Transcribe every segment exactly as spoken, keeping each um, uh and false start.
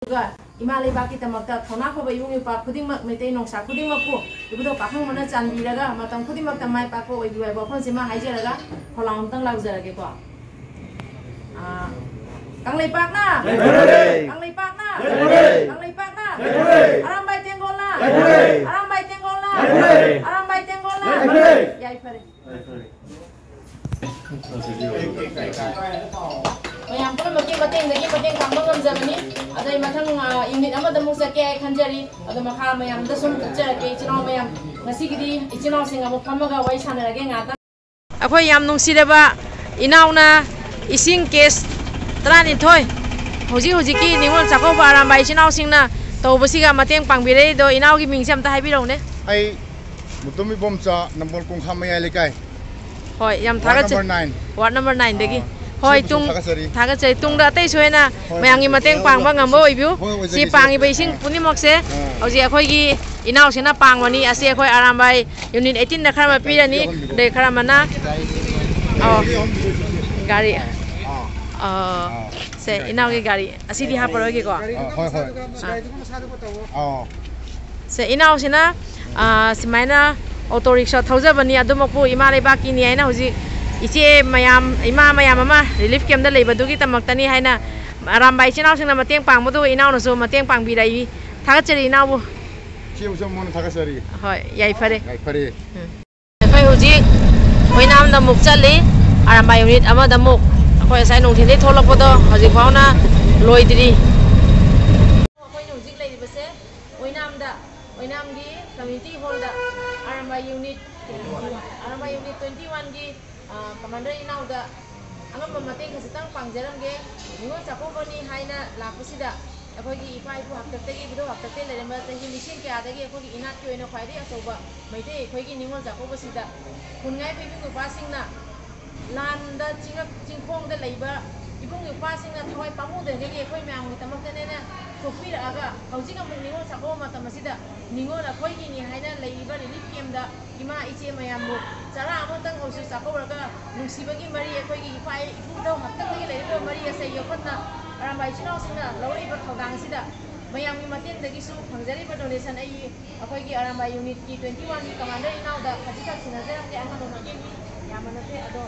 ꯑꯗꯨꯒ ꯏꯃꯥ ꯂꯩꯕꯥꯛꯀꯤꯗꯃꯛꯇ ꯊꯧꯅꯥ ꯐꯕ ꯏꯕꯨꯡ ꯏꯄ꯭ꯋꯥ ꯈꯨꯗꯤꯡꯃꯛ, ꯃꯩꯇꯩ ꯅꯣꯡꯁꯥ ꯈꯨꯗꯤꯡꯃꯛꯄꯨ ꯏꯕꯨꯙꯧ ꯄꯥꯈꯪꯕꯅ ꯆꯥꯟꯕꯤꯔꯒ ꯃꯇꯝ ꯈꯨꯗꯤꯡꯃꯛꯇ ꯃꯥꯏ ꯄꯥꯛꯄ ꯑꯣꯏꯕꯤꯌꯨ ꯍꯥꯏꯕ ꯋꯥꯐꯝꯁꯤꯃ ꯍꯥꯏꯖꯔꯒ ꯈꯣꯂꯥꯎ ꯑꯃꯇꯪ ꯂꯥꯎꯖꯔꯒꯦꯀꯣ꯫ ꯑꯥ, ꯀꯪꯂꯩꯄꯥꯛꯅ! ꯂꯩꯐꯔꯦ! ꯀꯪꯂꯩꯄꯥꯛꯅ! ꯂꯩꯐꯔꯦ! ꯀꯪꯂꯩꯄꯥꯛꯅ! ꯂꯩꯐꯔꯦ! ꯑꯔꯥꯝꯕꯥꯏ ꯇꯦꯡꯒꯣꯜꯅ! ꯂꯩꯐꯔꯦ! ꯑꯔꯥꯝꯕꯥꯏ ꯇꯦꯡꯒꯣꯜꯅ! ꯂꯩꯐꯔꯦ! ꯑꯔꯥꯝꯕꯥꯏ ꯇꯦꯡꯒꯣꯜꯅ! ꯂꯩꯐꯔꯦ! ꯌꯥꯏꯐꯔꯦ꯫ ꯃꯌꯥꯝ ꯄꯨꯝꯅꯃꯛꯀꯤ ꯃꯇꯦꯡꯗꯒꯤ ꯃꯇꯦꯡ ꯄꯥꯡꯕ ꯉꯝꯖꯕꯅꯤ꯫ ꯑꯗꯩ ꯃꯊꯪ, ꯑ, ꯌꯨꯅꯤꯠ ꯑꯃꯗ ꯑꯃꯨꯛ ꯆꯠꯀꯦ ꯍꯥꯏ ꯈꯟꯖꯔꯤ꯫ ꯑꯗꯣ ꯃꯈꯥ ꯃꯌꯥꯝꯗ ꯁꯨꯝ ꯆꯠꯆꯔꯛꯀꯦ꯫ ꯏꯆꯤꯜ ꯏꯅꯥꯎ ꯃꯌꯥꯝ, ꯉꯁꯤꯒꯤꯗꯤ ꯏꯆꯤꯜ ꯏꯅꯥꯎꯁꯤꯡ ꯑꯃꯨꯛ ꯐꯝꯃꯒ ꯋꯥꯔꯤ ꯁꯥꯟꯅꯔꯒꯦ ꯉꯥꯏꯍꯥꯛꯇꯪ꯫ ꯑꯩꯈꯣꯏ ꯌꯥꯝ ꯅꯨꯡꯁꯤꯔꯕ ꯏꯅꯥꯎꯅ ꯏꯁꯤꯡ ꯀꯦꯁ ꯇꯔꯥꯅꯤꯊꯣꯏ ꯍꯧꯖꯤꯛ ꯍꯧꯖꯤꯛꯀꯤ ꯅꯤꯉꯣꯜ ꯆꯥꯛꯀꯧꯕ ꯑꯔꯥꯝꯕꯥꯏ ꯏꯆꯤꯜ ꯏꯅꯥꯎꯁꯤꯡꯅ ꯇꯧꯕꯁꯤꯒ ꯃꯇꯦꯡ ꯄꯥꯡꯕꯤꯔꯛꯏꯗꯣ, ꯏꯅꯥꯎꯒꯤ ꯃꯤꯡꯁꯦ ꯑꯝꯇ ꯍꯥꯏꯕꯤꯔꯛꯎꯅꯦ꯫ ꯑꯩ ꯃꯨꯇꯨꯝ ꯏꯕꯣꯝꯆꯥ, ꯅꯝꯕꯣꯜ ꯀꯣꯡꯈꯥ ꯃꯌꯥꯏ ꯂꯩꯀꯥꯏ꯫ ꯍꯣꯏ, ꯌꯥꯝ ꯋꯥꯔꯗ ꯊꯥꯒꯠꯆꯩ꯫ Number nine. ꯋꯥꯔꯗ ꯅꯝꯕꯔ ꯅꯥꯏꯟꯗꯒꯤ꯫ ꯑꯥ, ꯍꯣꯏ, ꯁꯤꯕꯨꯁꯨ ꯇꯨꯡ-, ꯊꯥꯒꯠꯆꯔꯤ꯫ ꯊꯥꯒꯠꯆꯔꯤ꯫ ꯇꯨꯡꯗ ꯑꯇꯩꯁꯨ ꯍꯦꯟꯅ ꯍꯣꯏ, ꯃꯌꯥꯝꯒꯤ ꯍꯣꯏ, ꯃꯇꯦꯡ ꯍꯣꯏ, ꯄꯥꯡꯕ ꯍꯣꯏ, ꯉꯝꯕ ꯑꯣꯏꯕꯤꯌꯨ꯫ ꯍꯣꯏ, ꯁꯤ ꯑꯣꯏꯖꯒꯦ, ꯄꯥꯡꯉꯤꯕ ꯑꯣꯏꯖꯒꯦ꯫ ꯏꯁꯤꯡ ꯑꯥ꯫ ꯄꯨꯝꯅꯃꯛꯁꯦ ꯑꯥ꯫ ꯍꯧꯖꯤꯛ ꯑꯩꯈꯣꯏꯒꯤ ꯏꯅꯥꯎꯁꯤꯡꯅ ꯄꯥꯡꯕꯅꯤ꯫ ꯑꯁꯤ ꯑꯩꯈꯣꯏ ꯑꯔꯥꯝꯕꯥꯏ ꯌꯨꯅꯤꯠ ꯑꯩꯠꯇꯤꯟꯗ ꯈꯔ ꯑꯃ ꯄꯤꯔꯅꯤ, ꯑꯗꯩ ꯈꯔ ꯑꯃꯅ, ꯑꯣ, ꯒꯥꯔꯤ, ꯑꯥ꯫ ꯑꯥ, ꯁꯦ, ꯏꯅꯥꯎꯒꯤ ꯒꯥꯔꯤ ꯑꯁꯤꯗꯤ ꯍꯥꯞꯄꯔꯣꯏꯒꯦꯀꯣ꯫ ꯑꯥ, ꯍꯣꯏ, ꯍꯣꯏ꯫ ꯑꯥ꯫ ꯑꯥ꯫ ꯁꯦ, ꯏꯅꯥꯎꯁꯤꯅ, ꯑꯥ, ꯁꯨꯃꯥꯏꯅ ꯑꯣꯇꯣ ꯔꯤꯛꯁꯥ ꯊꯧꯖꯕꯅꯤ, ꯑꯗꯨꯃꯛꯄꯨ ꯏꯃꯥ ꯂꯩꯕꯥꯛꯀꯤꯅꯤ ꯍꯥꯏꯅ ꯍꯧꯖꯤꯛ ꯏꯆꯦ ꯃꯌꯥꯝ, ꯏꯃꯥ ꯃꯌꯥꯝ ꯑꯃ ꯔꯤꯂꯤꯐ ꯀꯦꯝꯗ ꯂꯩꯕꯗꯨꯒꯤꯗꯃꯛꯇꯅꯤ ꯍꯥꯏꯅ ꯑꯔꯥꯝꯕꯥꯏ ꯏꯆꯤꯜ ꯏꯅꯥꯎꯁꯤꯡꯅ ꯃꯇꯦꯡ ꯄꯥꯡꯕꯗꯨ ꯏꯅꯥꯎꯅꯁꯨ ꯃꯇꯦꯡ ꯄꯥꯡꯕꯤꯔꯛꯏ꯫ ꯊꯥꯒꯠꯆꯔꯤ ꯏꯅꯥꯎꯕꯨ꯫ ꯏꯆꯦꯕꯨꯁꯨ ꯑꯃꯨꯛ ꯍꯟꯅ ꯊꯥꯒꯠꯆꯔꯤ꯫ ꯍꯣꯏ, ꯌꯥꯏꯐꯔꯦ꯫ ꯌꯥꯏꯐꯔꯦ꯫ ꯎꯝ꯫ ꯑꯩꯈꯣꯏ ꯍꯧꯖꯤꯛ ꯑꯣꯏꯅꯥꯝꯗ ꯑꯃꯨꯛ ꯆꯠꯂꯤ꯫ ꯑꯔꯥꯝꯕꯥꯏ ꯌꯨꯅꯤꯠ ꯑꯃꯗ ꯑꯃꯨꯛ ꯑꯩꯈꯣꯏ ꯉꯁꯥꯏ ꯅꯨꯡꯊꯤꯜꯗꯩ ꯊꯣꯛꯂꯛꯄꯗꯣ ꯍꯧꯖꯤꯛ ꯐꯥꯎꯅ ꯂꯣꯏꯗ꯭ꯔꯤ꯫ ꯑꯩꯈꯣꯏꯅ ꯍꯧꯖꯤꯛ ꯂꯩꯔꯤꯕꯁꯦ ꯑꯣꯏꯅꯥꯝꯗ, ꯑꯣꯏꯅꯥꯝꯒꯤ ꯀꯝꯃ꯭ꯌꯨꯅꯤꯇꯤ ꯍꯣꯜꯗ Arambai unit, Arambai unit twenty ꯋꯥꯟꯒꯤ, ꯑ, ꯀꯃꯥꯟꯗꯔ ꯏꯅꯥꯎꯗ ꯑꯉꯝꯕ ꯃꯇꯦꯡ ꯈꯖꯤꯛꯇꯪ ꯄꯥꯡꯖꯔꯝꯒꯦ꯫ ꯅꯤꯉꯣꯜ ꯆꯥꯛꯀꯧꯕꯅꯤ ꯍꯥꯏꯅ ꯂꯥꯛꯄꯁꯤꯗ ꯑꯩꯈꯣꯏꯒꯤ ꯏꯄꯥ ꯏꯄꯨ ꯍꯥꯛꯇꯛꯇꯒꯤ, ꯏꯕꯨꯙꯧ ꯍꯥꯛꯇꯛꯇꯒꯤ ꯂꯩꯔꯝꯕ ꯆꯍꯤ ꯂꯤꯁꯤꯡ ꯀꯌꯥꯗꯒꯤ ꯑꯩꯈꯣꯏꯒꯤ ꯏꯅꯥꯠꯀꯤ ꯑꯣꯏꯅ ꯈ꯭ꯋꯥꯏꯗꯒꯤ ꯑꯆꯧꯕ ꯃꯩꯇꯩ ꯑꯩꯈꯣꯏꯒꯤ ꯅꯤꯉꯣꯜ ꯆꯥꯛꯀꯧꯕꯁꯤꯗ ꯈꯨꯟꯉꯥꯏꯕ ꯏꯕꯨꯡ ꯅꯨꯄꯥꯁꯤꯡꯅ ꯂꯥꯟꯗ ꯆꯤꯡꯉꯛ ꯆꯤꯡꯈꯣꯡꯗ ꯂꯩꯕ ꯏꯕꯨꯡ ꯏꯄ꯭ꯋꯥꯁꯤꯡꯅ ꯊꯋꯥꯏ ꯄꯥꯝꯃꯨꯗ꯭ꯔꯒꯗꯤ ꯑꯩꯈꯣꯏ ꯃꯌꯥꯝꯒꯤꯗꯃꯛꯇꯅꯦꯅ ꯊꯣꯛꯄꯤꯔꯛꯑꯒ ꯍꯧꯖꯤꯛ ꯑꯃꯨꯛ ꯅꯤꯉꯣꯜ ꯆꯥꯛꯀꯧꯕ ꯃꯇꯝ ꯑꯁꯤꯗ ꯅꯤꯉꯣꯜ ꯑꯩꯈꯣꯏꯒꯤꯅꯤ ꯍꯥꯏꯅ ꯂꯩꯔꯤꯕ ꯔꯤꯂꯤꯐ ꯀꯦꯝꯗ ꯏꯃꯥ ꯏꯆꯦ ꯃꯌꯥꯝꯕꯨ ꯆꯔꯥ ꯑꯃꯇꯪ ꯑꯣꯏꯔꯁꯨ ꯆꯥꯛꯀꯧꯔꯒ ꯅꯨꯡꯁꯤꯕꯒꯤ ꯃꯔꯤ, ꯑꯩꯈꯣꯏꯒꯤ ꯏꯄꯥ ꯏꯄꯨꯗꯧ ꯍꯥꯛꯇꯛꯇꯒꯤ ꯂꯩꯔꯤꯕ ꯃꯔꯤ ꯑꯁꯦ ꯌꯣꯛꯈꯠꯅ ꯑꯔꯥꯝꯕꯥꯏ ꯏꯆꯤꯟ ꯏꯅꯥꯎꯁꯤꯡꯅ ꯂꯧꯔꯛꯏꯕ ꯊꯧꯗꯥꯡꯁꯤꯗ ꯃꯌꯥꯝꯒꯤ ꯃꯇꯦꯡꯗꯒꯤꯁꯨ ꯐꯪꯖꯔꯤꯕ donation ꯑꯩ ꯑꯩꯈꯣꯏꯒꯤ ꯑꯔꯥꯝꯕꯥꯏ unitꯀꯤ twenty oneꯒꯤ commander ꯏꯅꯥꯎꯗ ꯈꯖꯤꯛꯈꯛ ꯁꯤꯟꯅꯖꯔꯝꯒꯦ꯫ ꯑꯉꯝꯕ ꯃꯇꯦꯡ ꯌꯥꯝꯕ ꯅꯠꯇꯦ, ꯑꯗꯣ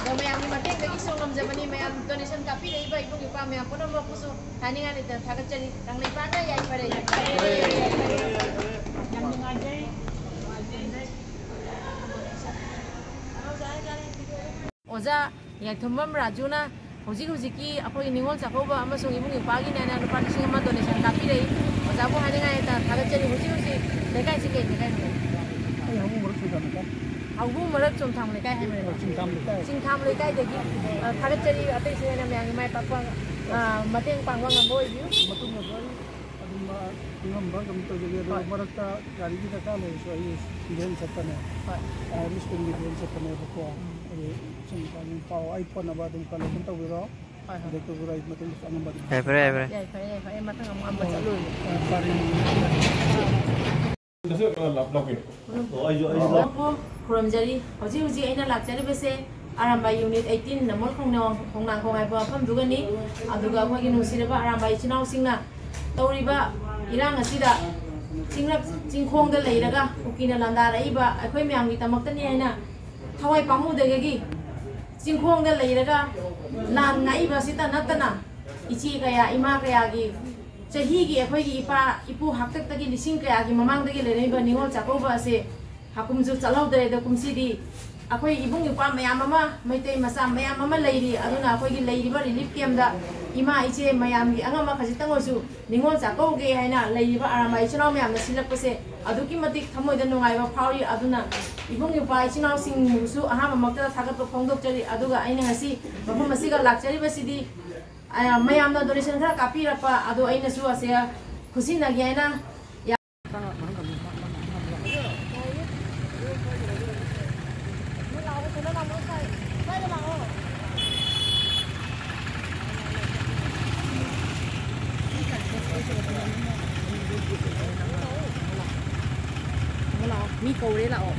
ꯑꯗꯣ ꯃꯌꯥꯝꯒꯤ ꯃꯇꯦꯡꯗꯒꯤꯁꯨ ꯉꯝꯖꯕꯅꯤ꯫ ꯃꯌꯥꯝ donation ꯀꯥꯞꯄꯤꯔꯛꯏꯕ ꯏꯕꯨꯡ ꯏꯄ꯭ꯋꯥ ꯃꯌꯥꯝ ꯄꯨꯝꯅꯃꯛꯄꯨꯁꯨ ꯍꯥꯏꯅꯤꯡꯉꯥꯏ ꯂꯩꯇꯅ ꯊꯥꯒꯠꯆꯔꯤ꯫ ꯀꯪꯂꯩꯄꯥꯛꯅ ꯌꯥꯏꯐꯔꯦ꯫ ꯌꯥꯝ ꯅꯨꯡꯉꯥꯏꯖꯩ꯫ ꯑꯣꯖꯥ ꯌꯥꯏꯊꯣꯡꯕꯝ ꯔꯥꯖꯨꯅ ꯍꯧꯖꯤꯛ ꯍꯧꯖꯤꯛꯀꯤ ꯑꯩꯈꯣꯏꯒꯤ ꯅꯤꯉꯣꯜ ꯆꯥꯛꯀꯧꯕ ꯑꯃꯁꯨꯡ ꯏꯕꯨꯡ ꯏꯄ꯭ꯋꯥꯒꯤꯅꯦꯅ ꯂꯨꯄꯥ ꯂꯤꯁꯤꯡ ꯑꯃ donation ꯀꯥꯞꯄꯤꯔꯛꯏ꯫ ꯑꯣꯖꯥꯕꯨ ꯍꯥꯏꯅꯤꯡꯉꯥꯏ ꯂꯩꯇꯅ ꯊꯥꯒꯠꯆꯔꯤ꯫ ꯍꯧꯖꯤꯛ ꯍꯧꯖꯤꯛ ꯂꯩꯀꯥꯏꯁꯤ ꯀꯩ ꯂꯩꯀꯥꯏꯅꯣ? ꯑꯩ ꯍꯧꯕꯨꯝ ꯃꯔꯛ ꯆꯨꯝꯊꯥꯝ ꯂꯩꯀꯥꯏ꯫ ꯍꯧꯕꯨꯝ ꯃꯔꯛ ꯆꯨꯝꯊꯥꯝ ꯂꯩꯀꯥꯏ ꯍꯥꯏꯕꯅꯦꯕ꯫ ꯆꯨꯝꯊꯥꯝ ꯂꯩꯀꯥꯏ꯫ ꯆꯤꯡꯊꯥꯝ ꯂꯩꯀꯥꯏꯗꯒꯤ, ꯑ, ꯊꯥꯒꯠꯆꯔꯤ꯫ ꯑꯇꯩꯁꯨ ꯍꯦꯟꯅ ꯃꯌꯥꯝꯒꯤ ꯃꯥꯏ ꯄꯥꯛꯄ, ꯑ, ꯃꯇꯦꯡ ꯄꯥꯡꯕ ꯉꯝꯕ ꯑꯣꯏꯕꯤꯌꯨ꯫ ꯃꯇꯨꯡꯗꯁꯨ ꯑꯩ ꯑꯗꯨꯝ, ꯑ, ꯑꯉꯝꯕ ꯑꯗꯨꯝ ꯇꯧꯖꯒꯦ꯫ ꯑꯗꯣ ꯍꯣꯏ꯫ ꯃꯔꯛꯇ ꯒꯥꯔꯤꯒꯤ ꯗꯔꯀꯥꯔ ꯂꯩꯔꯁꯨ ꯑꯩ ꯚꯦꯟ ꯆꯠꯄꯅꯦ꯫ ꯍꯣꯏ꯫ ꯑꯥꯏ ꯑꯦꯝ ꯁ꯭ꯀꯨꯜꯒꯤ ꯚꯦꯟ ꯆꯠꯄꯅꯦꯕꯀꯣ꯫ ꯎꯝ꯫ ꯑꯗꯨ ꯁꯨꯝ ꯄꯥꯎ ꯑꯩ ꯐꯣꯟ ꯅꯝꯕꯔ ꯑꯗꯨꯝ ꯀꯟꯇꯦꯛ ꯑꯗꯨꯝ ꯇꯧꯕꯤꯔꯣ꯫ ꯍꯣꯏ, ꯍꯣꯏ꯫ ꯀꯟꯇꯦꯛ ꯇꯧꯕꯤꯔꯣ, ꯑꯩ ꯃꯇꯨꯡꯗꯁꯨ ꯑꯉꯝꯕ ꯑꯗꯨꯝ ꯌꯥꯏꯐꯔꯦ, ꯌꯥꯏꯐꯔꯦ꯫ ꯌꯥꯏꯐꯔꯦ, ꯌꯥꯏꯐꯔꯦ꯫ ꯑꯩ ꯃꯊꯪ ꯑꯃꯨꯛ ꯑꯝꯕ ꯆꯠꯂꯨꯔꯒꯦ꯫ ꯑ, ꯐꯔꯦ꯫ ꯑꯣ, ꯈꯨꯔꯨꯝꯖꯔꯤ꯫ ꯍꯧꯖꯤꯛ ꯍꯧꯖꯤꯛ ꯑꯩꯅ ꯂꯥꯛꯆꯔꯤꯕꯁꯦ ꯑꯔꯥꯝꯕꯥꯏ unit eighteen ꯅꯃꯣꯜ ꯈꯣꯡꯅꯥꯡ-, ꯈꯣꯡꯅꯥꯡꯈꯣꯡ ꯍꯥꯏꯕ ꯃꯐꯝꯗꯨꯒꯅꯤ꯫ ꯑꯗꯨꯒ ꯑꯩꯈꯣꯏꯒꯤ ꯅꯨꯡꯁꯤꯔꯕ ꯑꯔꯥꯝꯕꯥꯏ ꯏꯆꯤꯟ ꯏꯅꯥꯎꯁꯤꯡꯅ ꯇꯧꯔꯤꯕ ꯏꯔꯥꯡ ꯑꯁꯤꯗ ꯆꯤꯡꯂꯛ ꯆꯤꯡꯈꯣꯡꯗ ꯂꯩꯔꯒ ꯀꯨꯀꯤꯅ ꯂꯥꯟꯗꯥꯔꯛꯏꯕ ꯑꯩꯈꯣꯏ ꯃꯌꯥꯝꯒꯤꯗꯃꯛꯇꯅꯤ ꯍꯥꯏꯅ ꯊꯋꯥꯏ ꯄꯥꯝꯃꯨꯗꯒꯤ ꯆꯤꯡꯈꯣꯡꯗ ꯂꯩꯔꯒ ꯂꯥꯟ ꯉꯥꯛꯏꯕ ꯑꯁꯤꯇ ꯅꯠꯇꯅ ꯏꯆꯦ ꯀꯌꯥ, ꯏꯃꯥ ꯀꯌꯥꯒꯤ ꯆꯍꯤꯒꯤ ꯑꯩꯈꯣꯏꯒꯤ ꯏꯄꯥ ꯏꯄꯨ ꯍꯥꯛꯇꯛꯇꯒꯤ ꯂꯤꯁꯤꯡ ꯀꯌꯥꯒꯤ ꯃꯃꯥꯡꯗꯒꯤ ꯂꯩꯔꯛꯏꯕ ꯅꯤꯉꯣꯜ ꯆꯥꯛꯀꯧꯕ ꯑꯁꯦ ꯍꯥꯀꯨꯝꯁꯨ ꯆꯠꯍꯧꯗ꯭ꯔꯦ꯫ ꯑꯗꯣ ꯀꯨꯝꯁꯤꯗꯤ ꯑꯩꯈꯣꯏ ꯏꯕꯨꯡ ꯏꯄ꯭ꯋꯥ ꯃꯌꯥꯝ ꯑꯃ, ꯃꯩꯇꯩ ꯃꯆꯥ ꯃꯌꯥꯝ ꯑꯃ ꯂꯩꯔꯤ꯫ ꯑꯗꯨꯅ ꯑꯩꯈꯣꯏꯒꯤ ꯂꯩꯔꯤꯕ relief campꯇ ꯏꯃꯥ ꯏꯆꯦ ꯃꯌꯥꯝꯒꯤ ꯑꯉꯝꯕ ꯈꯖꯤꯛꯇꯪ ꯑꯣꯏꯔꯁꯨ ꯅꯤꯉꯣꯜ ꯆꯥꯛꯀꯧꯒꯦ ꯍꯥꯏꯅ ꯂꯩꯔꯤꯕ ꯑꯔꯥꯝꯕꯥꯏ ꯏꯆꯤꯟ ꯏꯅꯥꯎ ꯃꯌꯥꯝꯅ ꯁꯤꯜꯂꯛꯄꯁꯦ ꯑꯗꯨꯛꯀꯤ ꯃꯇꯤꯛ ꯊꯃꯣꯏꯗ ꯅꯨꯡꯉꯥꯏꯕ ꯐꯥꯎꯔꯤ꯫ ꯑꯗꯨꯅ ꯏꯕꯨꯡ ꯏꯄ꯭ꯋꯥ ꯏꯆꯤꯟ ꯏꯅꯥꯎꯁꯤꯡꯕꯨꯁꯨ ꯑꯍꯥꯟꯕꯃꯛꯇꯗ ꯊꯥꯒꯠꯄ ꯐꯣꯡꯗꯣꯛꯆꯔꯤ꯫ ꯑꯗꯨꯒ ꯑꯩꯅ ꯉꯁꯤ ꯃꯐꯝ ꯑꯁꯤꯒ ꯂꯥꯛꯆꯔꯤꯕꯁꯤꯗꯤ, ꯑ, ꯃꯌꯥꯝꯅ donation ꯈꯔ ꯀꯥꯞꯄꯤꯔꯛꯄ ꯑꯗꯣ ꯑꯩꯅꯁꯨ ꯑꯁꯦ ꯈꯨꯠꯁꯤꯟꯅꯒꯦ ꯍꯥꯏꯅ ꯃꯤ ꯀꯧꯔꯦ, ꯂꯥꯛꯑꯣ꯫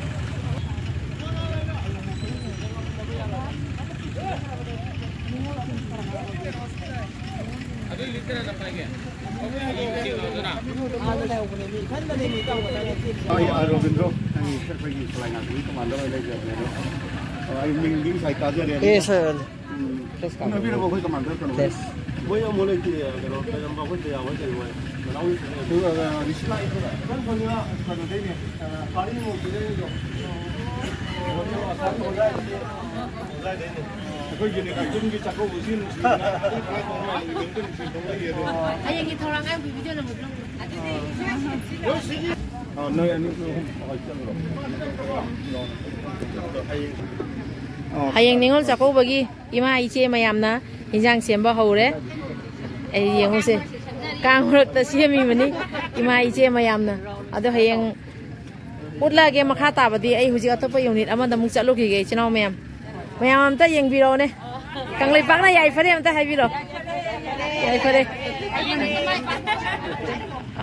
ꯑꯩ, ꯑ, ꯔꯣꯕꯤꯟꯗ꯭ꯔꯣ, ꯑꯩ ꯑꯩꯈꯣꯏꯒꯤ ꯁꯂꯥꯏ ꯉꯥꯛꯄꯒꯤ ꯀꯃꯥꯟꯗꯔ ꯑꯣꯏꯅ ꯂꯩꯖꯕꯅꯦ ꯑꯗꯣ, ꯑ, ꯑꯩ ꯃꯤꯡꯗꯤ ꯉꯁꯥꯏ ꯇꯥꯖꯔꯦ, ꯑꯗꯨꯒ, ꯎꯝ, ꯍꯥꯏꯕꯤꯔꯕꯣ ꯑꯩꯈꯣꯏ ꯀꯃꯥꯟꯗꯔ ꯀꯩꯅꯣ? ꯃꯣꯏ ꯑꯃꯨꯛ ꯂꯩꯇꯦ, ꯀꯩꯅꯣ, ꯂꯩꯔꯝꯕ ꯑꯩꯈꯣꯏ ꯗꯌꯥ ꯍꯣꯏ ꯀꯩ ꯍꯣꯏ, ꯅꯅꯥꯎ ꯍꯣꯏ ꯀꯩ ꯍꯣꯏ꯫ ꯑꯗꯨꯒ, ꯑ, ꯔꯤꯁꯤꯞ ꯂꯥꯛꯑꯦ, ꯏꯈꯪ ꯈꯪꯉꯦ, ꯀꯩꯅꯣꯗꯩꯅꯦ, ꯑ, ꯄꯥꯔꯤ ꯃꯣꯡꯁꯤꯗꯩꯅꯦ ꯑꯗꯣ꯫ ꯑꯩꯈꯣꯏ ꯌꯨꯅꯤꯠ ꯑꯍꯨꯝꯒꯤ ꯆꯥꯛꯀꯧꯕꯁꯤ ꯅꯨꯡꯁꯤꯕꯅ ꯑꯗꯨꯝ ꯀꯥꯏ ꯇꯧꯕ ꯃꯥꯜꯂꯦ, ꯀꯩꯝꯇ ꯅꯨꯡꯁꯤꯕ ꯂꯩꯌꯦ ꯑꯗꯣ꯫ ꯍꯌꯦꯡꯒꯤ ꯊꯧꯔꯥꯡ ꯍꯥꯏꯕ ꯚꯤꯗꯤꯑꯣ ꯅꯝꯕꯗꯣ꯫ ꯑꯗꯨꯗꯤ ꯑ, ꯅꯣꯏ ꯑꯅꯤ, ꯅꯣꯏ ꯑꯍꯨꯝ, ꯍꯣꯏ, ꯆꯠꯂꯨꯔꯣ꯫ ꯑ, ꯍꯌꯦꯡ ꯅꯤꯉꯣꯜ ꯆꯥꯛꯀꯧꯕꯒꯤ ꯏꯃꯥ ꯏꯆꯦ ꯃꯌꯥꯝꯅ ꯏꯟꯖꯥꯡ ꯁꯦꯝꯕ ꯍꯧꯔꯦ꯫ ꯑꯩ ꯌꯦꯡꯉꯨꯁꯦ, ꯀꯥꯡ ꯃꯔꯛꯇ ꯁꯦꯝꯃꯤꯕꯅꯤ ꯏꯃꯥ ꯏꯆꯦ ꯃꯌꯥꯝꯅ꯫ ꯑꯗꯣ ꯍꯌꯦꯡ ꯎꯠꯂꯛꯑꯒꯦ꯫ ꯃꯈꯥ ꯇꯥꯕꯗꯤ ꯑꯩ ꯍꯧꯖꯤꯛ ꯑꯇꯣꯞꯄ ꯌꯨꯅꯤꯠ ꯑꯃꯗ ꯑꯃꯨꯛ ꯆꯠꯂꯨꯈꯤꯒꯦ, ꯏꯆꯤꯟ ꯏꯅꯥꯎ ꯃꯌꯥꯝ꯫ ꯃꯌꯥꯝ ꯑꯝꯇ ꯌꯦꯡꯕꯤꯔꯛꯑꯣꯅꯦ꯫ ꯀꯪꯂꯩꯄꯥꯛꯅ ꯌꯥꯏꯐꯔꯦ ꯑꯝꯇ ꯍꯥꯏꯕꯤꯔꯣ꯫ ꯌꯥꯏꯐꯔꯦ꯫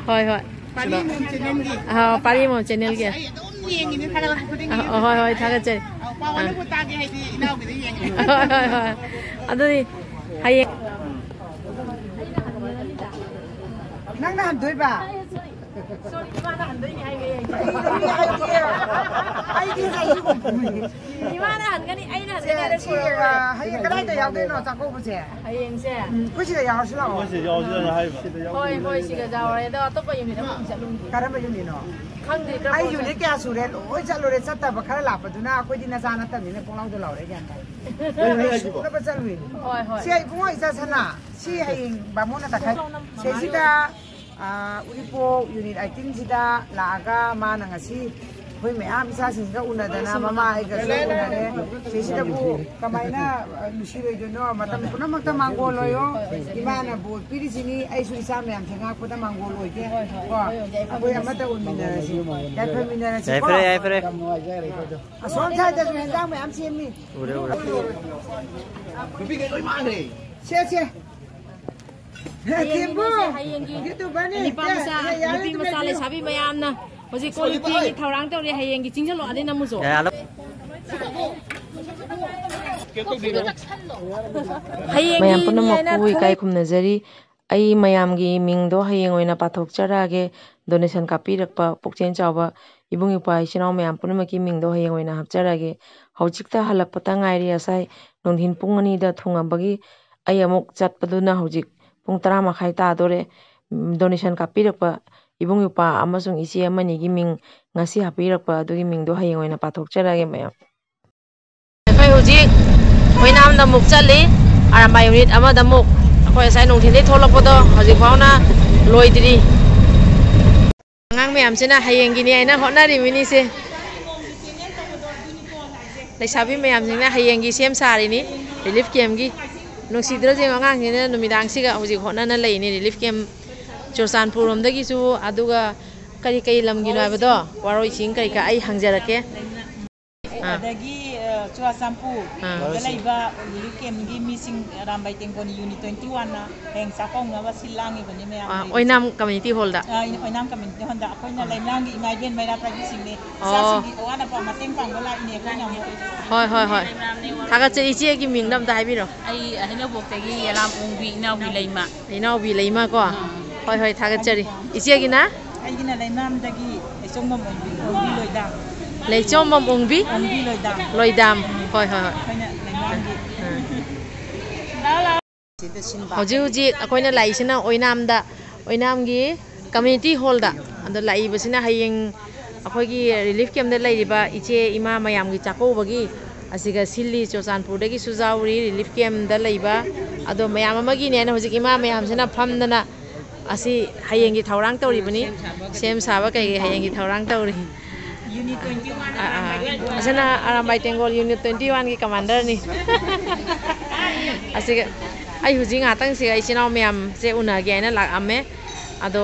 ꯍꯣꯏ, ꯍꯣꯏ꯫ ꯄꯥꯔꯤ ꯃꯣꯝ ꯆꯦꯅꯦꯜꯒꯤ꯫ ꯑꯥ, ꯄꯥꯔꯤ ꯃꯣꯝ ꯆꯦꯅꯦꯜꯒꯤ꯫ ꯑꯩ ꯑꯗꯨꯝ ꯌꯦꯡꯉꯤꯅꯦ ꯊꯥꯒꯠꯂꯛꯄ ꯈꯨꯗꯤꯡꯒꯤ꯫ ꯑꯥ, ꯍꯣꯏ, ꯍꯣꯏ, ꯊꯥꯒꯠꯆꯔꯤ꯫ ꯑꯥ, ꯄꯥꯎ ꯑꯥ꯫ ꯑꯅꯧꯕ ꯇꯥꯒꯦ ꯍꯥꯏꯗꯤ ꯏꯅꯥꯎꯒꯤꯗ ꯌꯦꯡꯉꯦ꯫ ꯍꯣꯏ, ꯍꯣꯏ, ꯍꯣꯏ꯫ ꯑꯗꯨꯗꯤ ꯍꯌꯦꯡ꯫ ꯅꯪꯅ ꯍꯟꯗꯣꯏꯕ? ꯁꯣꯔꯤ, ꯏꯃꯥꯅ ꯍꯟꯗꯣꯏꯅꯦ ꯍꯥꯏꯔꯛꯑꯦ ꯑꯩꯁꯦ꯫ ꯑꯩꯗꯤ ꯆꯍꯤ ꯍꯨꯝꯐꯨꯅꯤ꯫ ꯏꯃꯥꯅ ꯍꯟꯒꯅꯤ, ꯑꯩꯅ ꯍꯟꯒꯅꯤ ꯁꯦ, ꯍꯥꯏꯔ ꯁꯤ, ꯁꯣꯔꯤ꯫ ꯑ, ꯍꯌꯦꯡ ꯀꯗꯥꯏꯗ ꯌꯥꯎꯗꯣꯏꯅꯣ ꯆꯥꯛꯀꯧꯕꯁꯦ? ꯍꯌꯦꯡꯁꯦ? ꯎꯝ, ꯑꯩꯈꯣꯏ ꯁꯤꯗ ꯌꯥꯎꯔꯁꯤ ꯂꯥꯛꯑꯣ꯫ ꯑꯩꯈꯣꯏ ꯁꯤꯗ ꯌꯥꯎꯔꯁꯤ ꯂꯥꯛꯑꯣ꯫ ꯍꯣꯏ, ꯍꯣꯏ, ꯁꯤꯗ ꯌꯥꯎꯔꯦ꯫ ꯑꯗꯣ ꯑꯇꯣꯞꯄ ꯌꯨꯅꯤꯠ ꯑꯃꯃꯨꯛ ꯆꯠꯂꯨꯒꯦ꯫ ꯀꯔꯝꯕ ꯌꯨꯅꯤꯠꯅꯣ? ꯈꯪꯗꯦ, ꯀꯔꯝꯕ ꯑꯩ ꯌꯨꯅꯤꯠ ꯀꯌꯥ ꯁꯨꯔꯦ? ꯂꯣꯏ ꯆꯠꯂꯨꯔꯦ꯫ ꯆꯠꯇꯕ ꯈꯔ ꯂꯥꯞꯄꯗꯨꯅ ꯑꯩꯈꯣꯏꯗꯤ ꯅꯆꯥ ꯅꯠꯇꯕꯅꯤꯅ ꯄꯣꯡꯂꯥꯎꯗ ꯂꯥꯎꯔꯦ, ꯒ꯭ꯌꯥꯟ ꯇꯥꯏ꯫ ꯀꯩꯅꯣ ꯍꯥꯏꯁꯤꯕꯣ? ꯁꯨꯅꯕ ꯆꯠꯂꯨꯏꯅꯦ꯫ ꯍꯣꯏ, ꯍꯣꯏ꯫ ꯁꯤ ꯏꯕꯨꯡꯉꯣ ꯏꯆꯥ ꯁꯅꯥ, ꯁꯤ ꯍꯌꯦꯡ ꯕꯥꯃꯣꯟꯅ ꯇꯥꯛꯈꯥꯏ-, ꯁꯤꯗꯩꯁꯤꯗ ꯑꯥ, ꯎꯔꯤꯄꯣꯛ ꯌꯨꯅꯤꯠ ꯑꯩꯠꯇꯤꯟꯁꯤꯗ ꯂꯥꯛꯑꯒ ꯃꯥꯅ ꯉꯁꯤ ꯑꯩꯈꯣꯏ ꯃꯌꯥꯝ ꯏꯆꯥꯁꯤꯡꯁꯤꯒ ꯎꯅꯗꯅ ꯃꯃꯥ ꯑꯩꯒꯁꯨ ꯎꯅꯔꯦ꯫ ꯁꯤꯁꯤꯗꯕꯨ ꯀꯃꯥꯏꯅ, ꯑ, ꯅꯨꯡꯁꯤꯔꯣꯏꯗꯣꯏꯅꯣ? ꯃꯇꯝ ꯄꯨꯝꯅꯃꯛꯇ ꯃꯥꯡꯒꯣꯜ ꯑꯣꯏꯌꯣ꯫ ꯏꯃꯥꯅ ꯕꯣꯔ ꯄꯤꯔꯤꯁꯤꯅꯤ, ꯑꯩꯁꯨ ꯏꯆꯥ ꯃꯌꯥꯝꯁꯦ ꯉꯥꯛꯄꯗ ꯃꯥꯡꯒꯣꯜ ꯑꯣꯏꯒꯦ꯫ ꯀꯣ? ꯑꯩꯈꯣꯏ ꯑꯃꯠꯇ ꯑꯣꯏꯃꯤꯟꯅꯔꯁꯤ, ꯌꯥꯏꯐꯃꯤꯟꯅꯔꯁꯤ ꯀꯣ? ꯌꯥꯏꯐꯔꯦ, ꯌꯥꯏꯐꯔꯦ꯫ ꯑꯁꯣꯝ ꯁꯥꯏꯗꯁꯨ ꯍꯦꯟꯖꯥꯡ ꯃꯌꯥꯝ ꯁꯦꯝꯃꯤ꯫ ꯎꯔꯦ, ꯎꯔꯦ꯫ ꯁꯦ, ꯁꯦ꯫ ꯍꯌꯦꯡꯒꯤ ꯊꯦꯝꯕꯨ! ꯃꯣꯏꯁꯦ ꯍꯌꯦꯡꯒꯤ ꯌꯨꯇꯨꯕꯔꯅꯤ꯫ ꯅꯨꯄꯥ ꯃꯆꯥ, ꯌꯥꯔꯦ, ꯅꯨꯄꯤ ꯑꯗꯨꯝ ꯃꯆꯥ ꯂꯩꯕꯤꯌꯨ꯫ ꯂꯩꯁꯥꯕꯤ ꯃꯌꯥꯝꯅ ꯍꯧꯖꯤꯛ ꯀꯣꯜ ꯂꯤꯛ ꯐꯦꯡꯉꯤ ꯊꯧꯔꯥꯡ ꯇꯧꯔꯤ꯫ ꯍꯌꯦꯡꯒꯤ ꯆꯤꯡꯁꯤꯜꯂꯣ, ꯑꯗꯩ ꯅꯝꯃꯨꯁꯨ꯫ ꯌꯥꯔꯦ, ꯍꯌꯦꯡꯒꯤ ꯃꯌꯥꯝ ꯍꯥꯏꯅ ꯄꯨꯝꯅꯃꯛꯄꯨ ꯏꯀꯥꯏ ꯊꯧꯔꯤ-, ꯈꯨꯝꯅꯖꯔꯤ꯫ ꯑꯩ ꯃꯌꯥꯝꯒꯤ ꯃꯤꯡꯗꯣ ꯍꯌꯦꯡ ꯑꯣꯏꯅ ꯄꯥꯊꯣꯛꯆꯔꯛꯑꯒꯦ꯫ Donation ꯀꯥꯞꯄꯤꯔꯛꯄ ꯄꯨꯛꯆꯦꯜ ꯆꯥꯎꯕ ꯏꯕꯨꯡ ꯏꯄ꯭ꯋꯥ ꯏꯆꯤꯟ ꯏꯅꯥꯎ ꯃꯌꯥꯝ ꯄꯨꯝꯅꯃꯛꯀꯤ ꯃꯤꯡꯗꯣ ꯍꯌꯦꯡ ꯑꯣꯏꯅ ꯍꯥꯞꯆꯔꯛꯑꯒꯦ꯫ ꯍꯧꯖꯤꯛꯇ ꯍꯜꯂꯛꯄꯇ ꯉꯥꯏꯔꯤ꯫ ꯉꯁꯥꯏ ꯅꯨꯡꯊꯤꯟ ꯄꯨꯡ ꯑꯅꯤꯗ ꯊꯨꯡꯉꯝꯕꯒꯤ ꯑꯩ ꯑꯃꯨꯛ ꯆꯠꯄꯗꯨꯅ ꯍꯧꯖꯤꯛ ꯄꯨꯡ ꯇꯔꯥ ꯃꯈꯥꯏ ꯇꯥꯗꯣꯔꯦ꯫ ꯎꯝ, donation ꯀꯥꯞꯄꯤꯔꯛꯄ ꯏꯕꯨꯡ ꯏꯄ꯭ꯋꯥ ꯑꯃꯁꯨꯡ ꯏꯆꯦ ꯑꯃꯅꯤꯒꯤ ꯃꯤꯡ ꯉꯁꯤ ꯍꯥꯞꯄꯤꯔꯛꯄ ꯑꯗꯨꯒꯤ ꯃꯤꯡꯗꯣ ꯍꯌꯦꯡ ꯑꯣꯏꯅ ꯄꯥꯊꯣꯛꯆꯔꯛꯑꯒꯦ ꯃꯌꯥꯝ꯫ ꯑꯩꯈꯣꯏ ꯍꯧꯖꯤꯛ ꯑꯣꯏꯅꯥꯝꯗ ꯑꯃꯨꯛ ꯆꯠꯂꯤ, ꯑꯔꯥꯝꯕꯥꯏ unit ꯑꯃꯗ ꯑꯃꯨꯛ꯫ ꯑꯩꯈꯣꯏ ꯉꯁꯥꯏ ꯅꯨꯡꯊꯤꯜꯗꯩ ꯊꯣꯛꯂꯛꯄꯗꯣ ꯍꯧꯖꯤꯛ ꯐꯥꯎꯅ ꯂꯣꯏꯗ꯭ꯔꯤ꯫ ꯑꯉꯥꯡ ꯃꯌꯥꯝꯁꯤꯅ ꯍꯌꯦꯡꯒꯤꯅꯤ ꯍꯥꯏꯅ ꯍꯣꯠꯅꯔꯤꯃꯤꯅꯤꯁꯦ꯫ ꯂꯩꯁꯥꯕꯤ ꯃꯌꯥꯝꯁꯤꯡꯅ ꯍꯌꯦꯡꯒꯤ ꯁꯦꯝ ꯁꯥꯔꯤꯅꯤ relief campꯀꯤ꯫ ꯅꯨꯡꯁꯤꯗ꯭ꯔꯣ ꯌꯦꯡꯉꯣ, ꯑꯉꯥꯡꯁꯤꯡꯅ ꯅꯨꯃꯤꯗꯥꯡꯁꯤꯒ ꯍꯧꯖꯤꯛ ꯍꯣꯠꯅꯅ ꯂꯩꯅꯤ relief camp꯫ ꯆꯨꯔꯆꯥꯟꯄꯨꯔ ꯔꯣꯝꯗꯒꯤꯁꯨ, ꯑꯗꯨꯒ ꯀꯔꯤ ꯀꯔꯤ ꯂꯝꯒꯤꯅꯣ ꯍꯥꯏꯕꯗꯣ, ꯋꯥꯔꯣꯏ ꯆꯤꯡ ꯀꯔꯤ ꯀꯔꯥ ꯑꯩ ꯍꯪꯖꯔꯛꯀꯦ꯫ ꯑꯥ꯫ ꯑꯗꯒꯤ, ꯑ, ꯆꯨꯔꯥꯆꯥꯟꯄꯨꯔ ꯑꯥ꯫ ꯗ ꯂꯩꯕ relief campꯀꯤ ꯃꯤꯁꯤꯡ ꯑꯔꯥꯝꯕꯥꯏ ꯇꯦꯡꯒꯣꯜ unit twenty one ꯅ ꯍꯌꯦꯡ ꯆꯥꯛ ꯀꯧꯅꯕ ꯁꯤꯜ ꯂꯥꯡꯉꯤꯕꯅꯤ ꯃꯌꯥꯝ ꯑꯥ, ꯂꯩꯔꯤꯁꯦ꯫ ꯑꯣꯏꯅꯥꯝ community hallꯗ꯫ ꯑꯥ, ꯑꯣꯏꯅꯥꯝ community hallꯗ꯫ ꯑꯩꯈꯣꯏꯅ ꯑꯥ꯫ ꯂꯩꯃꯔꯥꯝꯒꯤ ꯏꯃꯥ ꯏꯕꯦꯟ ꯃꯩꯔꯥ ꯄꯥꯏꯕꯤꯁꯤꯡꯅꯤ꯫ ꯑꯣ꯫ ꯏꯆꯥꯁꯤꯡꯒꯤ ꯑꯋꯥꯠ ꯑꯄꯥ ꯃꯇꯦꯡ ꯄꯥꯡꯕ ꯂꯥꯛꯏꯅꯦ ꯑꯩꯈꯣꯏꯅ ꯑꯃꯨꯛ꯫ ꯍꯣꯏ, ꯍꯣꯏ, ꯍꯣꯏ꯫ ꯊꯥꯒꯠꯆꯔꯤ꯫ ꯏꯆꯦꯒꯤ ꯃꯤꯡꯗꯣ ꯑꯝꯇ ꯍꯥꯏꯕꯤꯔꯣ꯫ ꯑꯩ ꯍꯩꯅꯧꯕꯣꯛꯇꯒꯤ ꯌꯦꯂꯥꯝ ꯑꯣꯡꯕꯤ ꯏꯅꯥꯎꯕꯤ ꯂꯩꯃ꯫ ꯏꯅꯥꯎꯕꯤ ꯂꯩꯃ ꯀꯣ? ꯑꯥ꯫ ꯍꯣꯏ, ꯍꯣꯏ, ꯊꯥꯒꯠꯆꯔꯤ꯫ ꯏꯆꯦꯒꯤꯅ? ꯑꯩꯒꯤꯅ ꯂꯩꯃꯔꯥꯝꯗꯒꯤ ꯂꯩꯆꯣꯝꯕꯝ ꯑꯣꯡꯕꯤ, ꯑꯣꯡꯕꯤ ꯂꯣꯏꯗꯥꯝ꯫ ꯂꯩꯆꯣꯝꯕꯝ ꯑꯣꯡꯕꯤ? ꯑꯣꯡꯕꯤ ꯂꯣꯏꯗꯥꯝ꯫ ꯂꯣꯏꯗꯥꯝ꯫ ꯎꯝ꯫ ꯍꯣꯏ, ꯍꯣꯏ, ꯍꯣꯏ꯫ ꯑꯩꯈꯣꯏꯅ ꯂꯩꯃꯔꯥꯝꯒꯤ꯫ ꯎꯝ꯫ ꯍꯧꯖꯤꯛ ꯍꯧꯖꯤꯛ ꯑꯩꯈꯣꯏꯅ ꯂꯥꯛꯏꯁꯤꯅ ꯑꯣꯏꯅꯥꯝꯗ, ꯑꯣꯏꯅꯥꯝꯒꯤ community hallꯗ꯫ ꯑꯗꯣ ꯂꯥꯛꯏꯕꯁꯤꯅ ꯍꯌꯦꯡ ꯑꯩꯈꯣꯏꯒꯤ relief campꯇ ꯂꯩꯔꯤꯕ ꯏꯆꯦ ꯏꯃꯥ ꯃꯌꯥꯝꯒꯤ ꯆꯥꯛꯀꯧꯕꯒꯤ ꯑꯁꯤꯒ ꯁꯤꯜꯂꯤ꯫ ꯆꯨꯔꯆꯥꯟꯄꯨꯔꯗꯒꯤꯁꯨ ꯌꯥꯎꯔꯤ relief campꯇ ꯂꯩꯕ꯫ ꯑꯗꯣ ꯃꯌꯥꯝ ꯑꯃꯒꯤꯅꯦꯅ ꯍꯧꯖꯤꯛ ꯏꯃꯥ ꯃꯌꯥꯝꯁꯤꯅ ꯐꯝꯗꯅ ꯑꯁꯤ ꯍꯌꯦꯡꯒꯤ ꯊꯧꯔꯥꯡ ꯇꯧꯔꯤꯕꯅꯤ꯫ ꯁꯦꯝ ꯁꯥꯕ ꯀꯩꯀꯩ ꯍꯌꯦꯡꯒꯤ ꯊꯧꯔꯥꯡ ꯇꯧꯔꯤ꯫ Unit twenty one ꯑꯥ, ꯑꯥ꯫ ꯑꯁꯤꯅ ꯑꯔꯥꯝꯕꯥꯏ ꯇꯦꯡꯒꯣꯜ unit twenty oneꯒꯤ commanderꯅꯤ꯫ ꯑꯁꯤꯒ ꯑꯩ ꯍꯧꯖꯤꯛ ꯉꯥꯛꯇꯪꯁꯤꯒ ꯏꯆꯤꯟ ꯏꯅꯥꯎ ꯃꯌꯥꯝꯁꯦ ꯎꯅꯒꯦ ꯍꯥꯏꯅ ꯂꯥꯛꯑꯝꯃꯦ꯫ ꯑꯗꯣ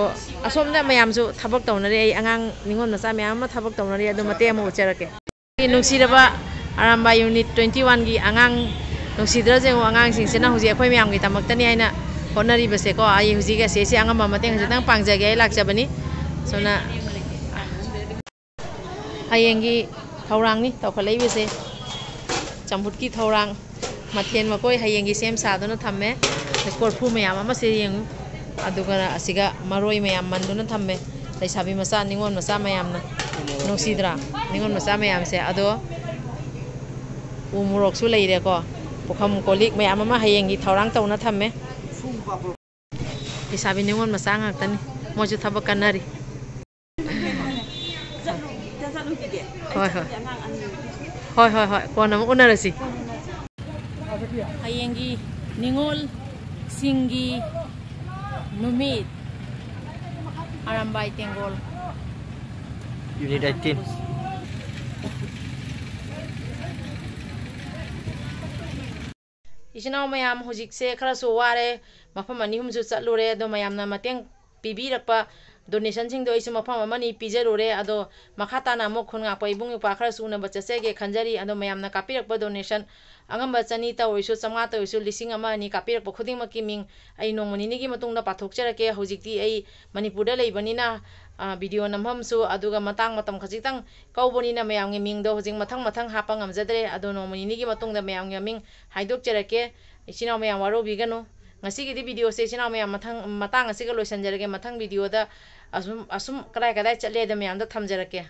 ꯑꯁꯣꯝꯗ ꯃꯌꯥꯝꯁꯨ ꯊꯕꯛ ꯇꯧꯅꯔꯤ꯫ ꯑꯩ ꯑꯉꯥꯡ ꯅꯤꯉꯣꯜ ꯃꯆꯥ ꯃꯌꯥꯝ ꯑꯃ ꯊꯕꯛ ꯇꯧꯅꯔꯤ꯫ ꯑꯗꯨ ꯃꯇꯦꯛ ꯑꯃ ꯎꯠꯆꯔꯛꯀꯦ꯫ ꯅꯨꯡꯁꯤꯔꯕ ꯑꯔꯥꯝꯕꯥꯏ unit twenty oneꯒꯤ ꯑꯉꯥꯡ, ꯅꯨꯡꯁꯤꯗ꯭ꯔꯣ ꯌꯦꯡꯉꯣ, ꯑꯉꯥꯡꯁꯤꯡꯁꯤꯅ ꯍꯧꯖꯤꯛ ꯑꯩꯈꯣꯏ ꯃꯌꯥꯝꯒꯤꯗꯃꯛꯇꯅꯤ ꯍꯥꯏꯅ ꯍꯣꯠꯅꯔꯤꯕꯁꯦꯀꯣ꯫ ꯑꯩ ꯍꯧꯖꯤꯛ ꯑꯁꯤꯁꯦ ꯑꯉꯝꯕ ꯃꯇꯦꯡ ꯈꯖꯤꯛꯇꯪ ꯄꯥꯡꯖꯒꯦ ꯍꯥꯏ ꯂꯥꯛꯆꯕꯅꯤ꯫ ꯁꯣꯝꯅ ꯍꯌꯦꯡꯒꯤ ꯊꯧꯔꯥꯡꯅꯤ ꯇꯧꯈꯠꯂꯛꯏꯕꯁꯦ꯫ ꯆꯝꯐꯨꯠꯀꯤ ꯊꯧꯔꯥꯡ, ꯃꯊꯦꯜ ꯃꯀꯣꯏ ꯍꯌꯦꯡꯒꯤ ꯁꯦꯝ ꯁꯥꯗꯨꯅ ꯊꯝꯃꯦ꯫ ꯀꯣꯔꯐꯨ ꯃꯌꯥꯝ ꯑꯃꯁꯦ ꯌꯦꯡꯉꯨ꯫ ꯑꯗꯨꯒ ꯑꯁꯤꯒ ꯃꯔꯣꯏ ꯃꯌꯥꯝ ꯃꯟꯗꯨꯅ ꯊꯝꯃꯦ꯫ ꯂꯩꯁꯥꯕꯤ ꯃꯆꯥ, ꯅꯤꯉꯣꯜ ꯃꯆꯥ ꯃꯌꯥꯝꯅ꯫ ꯅꯨꯡꯁꯤꯗ꯭ꯔꯥ? ꯅꯤꯉꯣꯜ ꯃꯆꯥ ꯃꯌꯥꯝꯁꯦ꯫ ꯑꯗꯣ ꯎ ꯃꯣꯔꯣꯛꯁꯨ ꯂꯩꯔꯦꯀꯣ꯫ ꯄꯨꯈꯝ ꯀꯣꯜꯂꯤꯛ ꯃꯌꯥꯝ ꯑꯃ ꯍꯌꯦꯡꯒꯤ ꯊꯧꯔꯥꯡ ꯇꯧꯅ ꯊꯝꯃꯦ꯫ ꯂꯩꯁꯥꯕꯤ ꯅꯤꯉꯣꯜ ꯃꯆꯥ ꯉꯥꯛꯇꯅꯤ꯫ ꯃꯣꯏꯁꯨ ꯊꯕꯛ ꯀꯟꯅꯔꯤ꯫ ꯍꯣꯏ, ꯍꯣꯏ꯫ ꯍꯣꯏ, ꯍꯣꯏ, ꯍꯣꯏ꯫ ꯀꯣꯟꯅ ꯑꯃꯨꯛ ꯎꯅꯔꯁꯤ꯫ ꯍꯌꯦꯡꯒꯤ ꯅꯤꯉꯣꯜꯁꯤꯡꯒꯤ ꯅꯨꯃꯤꯠ, ꯑꯔꯥꯝꯕꯥꯏ ꯇꯦꯡꯒꯣꯜ꯫ Unit eighteen꯫ ꯏꯆꯤꯟ ꯏꯅꯥꯎ ꯃꯌꯥꯝ, ꯍꯧꯖꯤꯛꯁꯦ ꯈꯔꯁꯨ ꯋꯥꯔꯦ, ꯃꯐꯝ ꯑꯅꯤ ꯑꯍꯨꯝꯁꯨ ꯆꯠꯂꯨꯔꯦ, ꯑꯗꯣ ꯃꯌꯥꯝꯅ ꯃꯇꯦꯡ ꯄꯤꯕꯤꯔꯛꯄ donationꯁꯤꯡꯗꯣ ꯑꯩꯁꯨ ꯃꯐꯝ ꯑꯃꯅꯤ ꯄꯤꯖꯔꯨꯔꯦ꯫ ꯑꯗꯣ ꯃꯈꯥ ꯇꯥꯅ ꯑꯃꯨꯛ ꯈꯨꯟ ꯉꯥꯛꯄ ꯏꯕꯨꯡ ꯏꯄ꯭ꯋꯥ ꯈꯔꯁꯨ ꯎꯅꯕ ꯆꯠꯆꯒꯦ ꯈꯟꯖꯔꯤ꯫ ꯑꯗꯣ ꯃꯌꯥꯝꯅ ꯀꯥꯞꯄꯤꯔꯛꯄ donation ꯑꯉꯝꯕ ꯆꯅꯤ ꯇꯧꯔꯁꯨ, ꯆꯥꯝꯃꯉꯥ ꯇꯧꯔꯁꯨ, ꯂꯤꯁꯤꯡ ꯑꯃ ꯑꯅꯤ ꯀꯥꯞꯄꯤꯔꯛꯄ ꯈꯨꯗꯤꯡꯃꯛꯀꯤ ꯃꯤꯡ ꯑꯩ ꯅꯣꯡꯃ ꯅꯤꯅꯤꯒꯤ ꯃꯇꯨꯡꯗ ꯄꯥꯊꯣꯛꯆꯔꯛꯀꯦ꯫ ꯍꯧꯖꯤꯛꯇꯤ ꯑꯩ ꯃꯅꯤꯄꯨꯔꯗ ꯂꯩꯕꯅꯤꯅ, ꯑ, video ꯅꯝꯐꯝꯁꯨ, ꯑꯗꯨꯒ ꯃꯇꯥꯡ ꯃꯇꯝ ꯈꯖꯤꯛꯇꯪ ꯀꯧꯕꯅꯤꯅ ꯃꯌꯥꯝꯒꯤ ꯃꯤꯡꯗꯣ ꯍꯧꯖꯤꯛ ꯃꯊꯪ ꯃꯊꯪ ꯍꯥꯞꯄ ꯉꯝꯖꯗ꯭ꯔꯦ꯫ ꯑꯗꯣ ꯅꯣꯡꯃ ꯅꯤꯅꯤꯒꯤ ꯃꯇꯨꯡꯗ ꯃꯌꯥꯝꯒꯤ ꯃꯃꯤꯡ ꯍꯥꯏꯗꯣꯛꯆꯔꯛꯀꯦ꯫ ꯏꯆꯤꯟ ꯏꯅꯥꯎ ꯃꯌꯥꯝ ꯋꯥꯔꯧꯕꯤꯒꯅꯨ꯫ ꯉꯁꯤꯒꯤꯗꯤ videoꯁꯦ ꯏꯆꯤꯟ ꯏꯅꯥꯎ ꯃꯌꯥꯝ ꯃꯊꯪ, ꯃꯇꯥꯡ ꯑꯁꯤꯒ ꯂꯣꯏꯁꯤꯟꯖꯔꯒꯦ꯫ ꯃꯊꯪ videoꯗ ꯑꯁꯨꯝ, ꯑꯁꯨꯝ ꯀꯗꯥꯏ ꯀꯗꯥꯏ ꯆꯠꯂꯦꯗ ꯃꯌꯥꯝꯗ ꯊꯝꯖꯔꯛꯀꯦ꯫